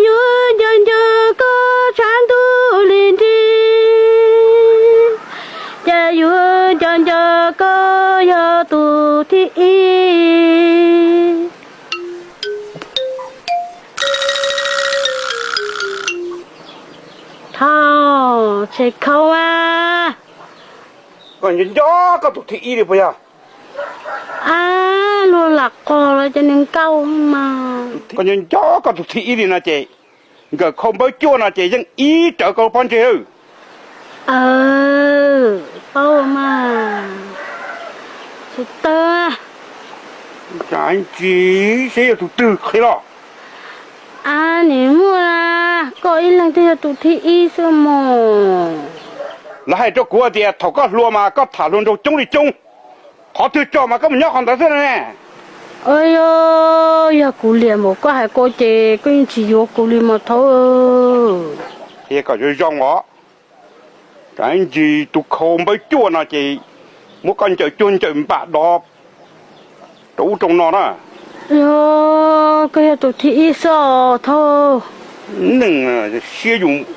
Yuav nco nco koj tshav ntuj li nrig, ces yuav nco nco koj yog tus thib ib. Thov, tsev khau a. Koj nco nco koj tus thib ib li puas yog? Ab, luag lam qog los ces nws nkauj mas. Koj nco nco koj tus thib ib li no ces nkawm khau npawb cuaj no ces yeej ib rawv koj lub pob ntseg lawm. Paub mas, tsis tawg. Ntsis seb yog tus twg qhia los? Ab, nim muaj, koj ib leeg twb yog tus thib ib xwb mog. Lawv hais rau kuv tias thaum koj hluas mas koj tham hluas nraug coob li coob, qhov twg tso mas koj mus nyob qhov ntawd xwb ne. Yog, yog kuv liam npaum koj hais ko ces koj yeej tsis yuav kuv li mas thaub. Qhia kom zoo zoo os. Ntsis tus khau npawb cuaj no ces muab koj ncaws cuag ncaws npam dov rau ub rau no na. Yog, koj yog tus thib ib xwb os thaub. Neeg siab yus.